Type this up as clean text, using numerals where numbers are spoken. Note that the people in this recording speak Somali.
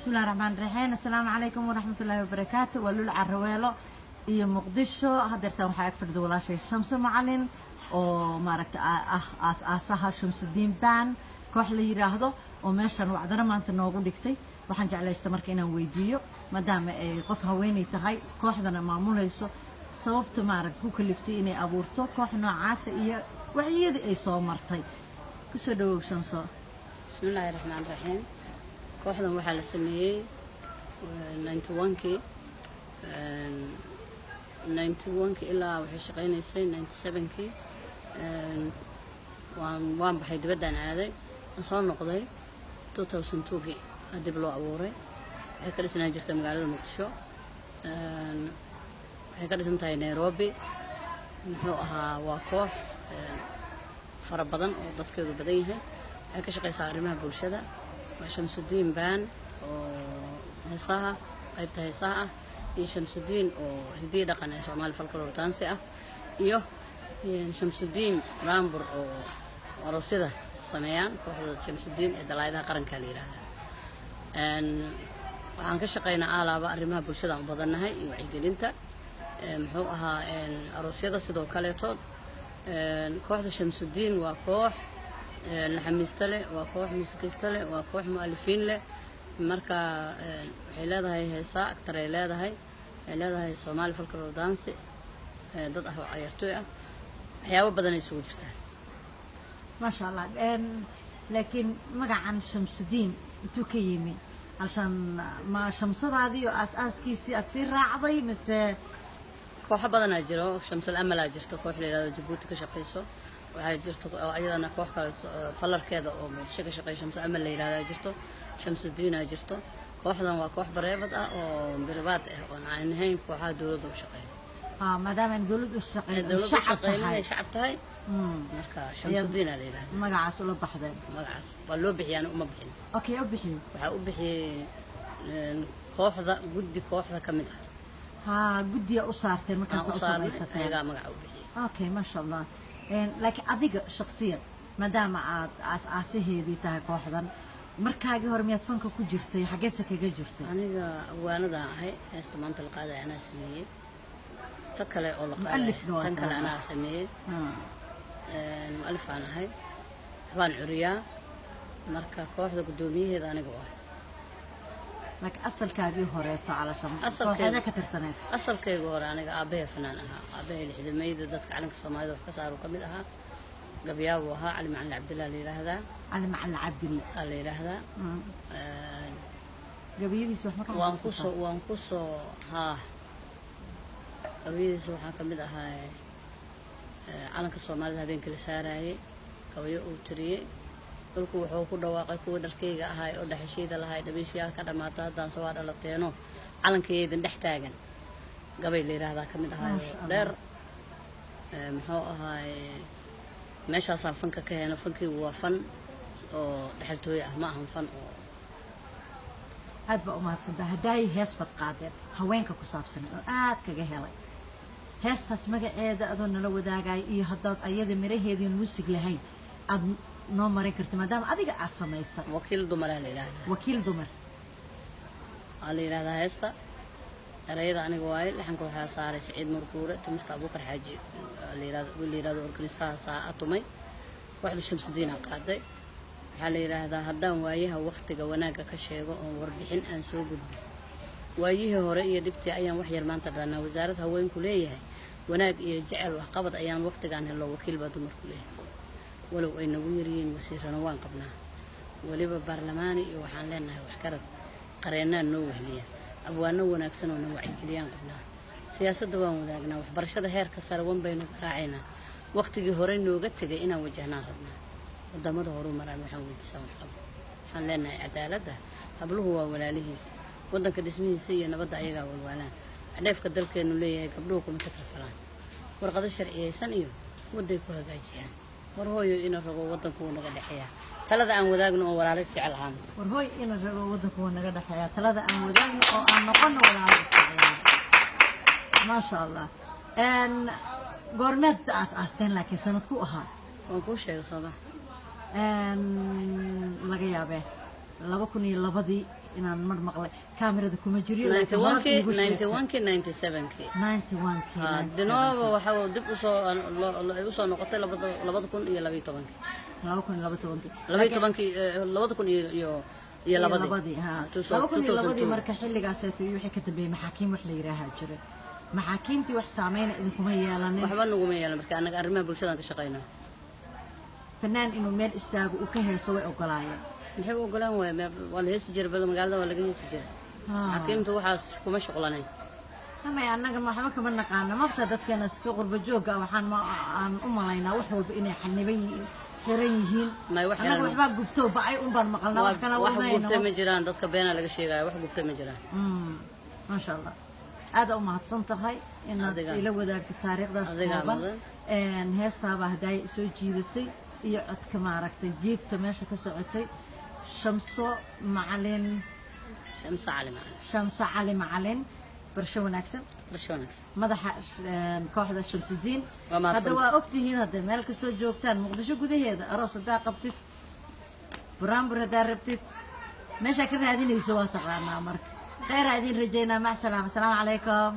Bismillahi raxmaan raxiim. Assalaamu calaykum waraxmatullaahi wabarakaatu. Waa Lul Caraweelo iyo Muqdisho. Hadeertaan waxaa ag fadhida walaashay Shamso Macalin oo maaragta ah aas-aasaha Shamsudiin Band, koox la yiraahdo oo meeshan wacdaro maanta noogu dhigtay. Waxaan jeclaysta marka inaan weydiiyo, maadaama ay qof haweeney tahay, kooxdana maamulayso, sababta maaragta ku kaliftay inay abuurto koox noocaasa iyo wacyiyadii ay soo martay. Kusoo dhawow, Shamso. Bismillaahi raxmaan raxiim. Kooxdan waxaa la sameeyey 91-kii. 91-kii ilaa waxay shaqaynaysay 97-kii. Waan baxay, dibaddaan aaday, waan soo noqday 2002-kii aa dib loo abuuray. Waxay ka dhisnaan jirtay magaalada Muqdisho, waxay ka dhisan tahay Nairobi. Muxuu ahaa, waa koox fara badan oo dadkeedu badan yahay. Waxay ka shaqaysaa arrimaha bulshada. Waa Shamsudiin Band oo heesaha, qaybta heesaha ah, iyo Shamsudiin oo hidiyo dhaqan ee Soomaali folklore dance ah, iyo Shamsudiin Rambur oo aroosyada sameeyaan. Kooxda Shamsudiin ee dalaayadaha qaranka la yidhaahdaa. Waxaan ka shaqaynaa aalaaba arrimaha bulshada aan u badannahay iyo wacyigelinta. Muxuu ahaa, aroosyada sidoo kaleeto. Kooxda Shamsudiin waa koox laxamiista leh, waa koox muusikista leh, waa koox mu'alifiin leh. Marka waxay leedahay heesaa, actor ay leedahay, waxay leedahay Soomaali folklore dance, dad ah oo cayaartooy ah, waxyaabo badan ay isugu jirtaa. Maasha Allah. Laakiin magacan Shamsudiin intuu ka yimi? Halshan ma shamsadaadii oo aas-aaskiisii aad sii raacday mise? Kooxo badanaa jiro. Shamsul Amalaa jirto, koox la yidhahdo Jabuuti ka shaqayso. Waxaa jirto oo iyadana koox kale falarkeeda oo Muqdisho ka shaqeeya, Shamsul Amal la yidhahdaa jirto, Shamsudiinaa jirto. Kooxdan waa koox private ah oo private ah oon aan ahayn kooxaha dowladda u shaqeeya. Maadaama aan dowladda u shaqeyn, dowladda u shacab shaqeyn tahay, ay shacab tahay. Marka Shamsudiinaa la yidhahdaa. Magacaas ula baxdeen? Magacaas waa loo bixiyaan, uma bixin. Okay, u bixiyey? Waxaa u bixiyey kooxda, guddi kooxda ka mid ah. Ha, guddiya u saarteen markaas aan u u saarnay. samaysateen? Ayagaa magaca u bixiyey. Okay, maasha Allah. Laakiin adiga shakhsiyan, maadaama aad aas-aasaheedii tahay kooxdan, markaagii hore miyaad fanka ku jirtay? Xaggeedse kaga jirtay? Aniga awaanadaan ahay. Heesta maanta la qaadaya anaa sameeyey, ta kale oo la Mu'alifna qaadaya waa tan kale tahay. Anaa sameeyey. Mu'alif aan ahay, waxbaan curiyaa. Marka kooxda guddoomiyaheeda aniga u ah. Laakiin asalkaagii horeeto calashan Asalkeeda- kooxeedee ka tirsaneed? Asalkayga hore aniga aabbahay fanaan ahaa. Aabbahay lixdamayda dadka calanka Soomaalida wax ka saaru ka mid ahaa, gabyaabuu ahaa. Cali Macalin Cabdillah la yidhaahdaa. Cali Macalin Cabdille. Aa la yidhaahdaa. Gabayadiisa wax ma ka waan xasuusataa? Kusoo waan kusoo haa, gabayadiisa waxaa ka mid ahaa calanka Soomaalida habeenkii la saaraayey, gabayo uu tiriyey. Dhulku wuxuu ku dhawaaqay kuwii dharkayga ahaay oo dhexeshiida lahay, dhabiishiyaa ka dhamaata haddaanse waa dhalateeno, calankayaydin dhex taagan, gabay la yidhaahdaa ka mid ahaay. Maasha Allah. Dheer. Muxuu ahaay, meeshaasaan fanka ka heno. Fankaygu waa fan oo dhexaltooye ah, ma ahan fan oo Aad baa umahadsantaa. Haddaayi hees baad qaadeen haweenka ku saabsan oo aad kaga helay. Heestaas magaceeda adoo nala wadaagaya, iyo haddaad ayada miraheediin muusig lahayn aad noo marin karta, maadaama adiga aad samaysay. Wakiil Dumaraa la yidhaahdaa. Wakiil Dumar. Waa la yidhahdaa heesta. Erayada aniga waaye, laxanka waxaa saaray Saciid Nuur Guure, tumista Abuukar Xaaji la yidhahdo, wiil la yidhahdo organistaha saa tumay. Kooxda Shamsudiinaa qaaday. Waxaa la yidhaahdaa: haddaan waayaha waqtiga wanaagga ka sheego oon warbixin aan soo gudbo, waayihii hore iyo dhibtii ayaan wax yar maanta dhanaa. Wasaarad haweenku leeyahay, wanaag iyo jecel waxqabad ayaan waqtigaan hello. Wakiil baa dumarku leeyahay, walow ay nagu yaryihiin. Wasiirana waan qabnaa, weliba baarlamaani iyo waxaan leenahay waxgarad, qareennaan noo wehliya, abwaano wanaagsan oo na wacyigeliyaan qabnaa. Siyaasadda waan wadaagnaa, waxbarashada heerka sare wan baynu garaacaynaa. Waqtigii hore nooga tegay inaan wajahnaan rabnaa. Wadamada horu maraan waxaan weydiisan waxqabad. Waxaan leenahay cadaaladda, habluhu waa walaalihiin. Waddanka dhismihiisa iyo nabadda ayagaa walwaalaan. Dheefka dalkeenu leeyahay gabdhuhu kuma takrafalaan. Warqado sharciyeysan iyo wadday ku hagaajiyaan. War hooyo, ina rago, waddanku wuu naga dhexeeyaa, talada aan wadaagno oo walaalo isjecel ahaan. War hooy, ina rago, waddanku waa naga dhexeeyaa, talada aan wadaagno oo aan noqono walaalo isjeclaan. Maasha Allah. Goormeed aas aasteen laakiin sanad ku ahaa? Waan kuu sheegay sooma? Laga yaabee 2002-dii. inaan mar maqlay, kaamirada kuma jiriyo, laakiin horaad 91kii, iigu sheegtay. 91kii, 97kii. 91kii. Dinooba waxa uu dib usoo ay usoo noqotay 2012-kii. 2012-kii. 12-kii, labada kun iyo labadii. Labadii, ha. 2002-dii. Marka xilligaaseeto iyo wixii ka dambeeyey, maxaakiim wax la yidhaahaa jiray. Maxaakiimtii wax saameyna idinkuma yeelanin? Waxba naguma yeelan, marka annaga arrimaha bulshadan ka shaqaynaa. Fanaan inuu meel istaago uu ka heeso way ogolaayeen? Maxay u ogolaan waaya? Waa la heesi jiray, bal magaalada waa laga heesi jiray. Maxaakiimtu waxaas kuma shuqlanayn. Amay annaga waxba kama naqaana mabta dadkeena iska qurba joogga ah, waxaan ma aan u malaynaa wax walba inay xaniban yihiin, xiran yihiin. May wax annaga xiran. Waxbaa gubto ba'ay un baan maqalnaa, wax kala wax wamayno. Gubtay ma jiraan, dadka beenaa laga sheegaya, wax gubtay ma jiraan. Maasha Allah, aada u mahadsan tahay inaad Adiga. ila wadaagtay taariikhdaas Adigaa kooban. mudan. Heestaabaa haddaay soo jiidatay iyo codka maaragtay jiibta meesha ka socotay, Shamso Macalin. Shamsa Cali Macalin. Shamso Cali Macalin, barsho wanaagsan. Barsho wanaagsan. Madaxa kooxda Shamsudiin. Waa mahadsan. Hadda waa ogtihiin, hadda meel kastoo joogtaan Muqdisho gudaheeda, aroos haddaa qabtid, buraanbur haddaa rabtid, meeshaa ka raadinayso waa taqaanaa. Marka kheyraa idiin rajaynaa. Mac salaama, asalaamu calaykum.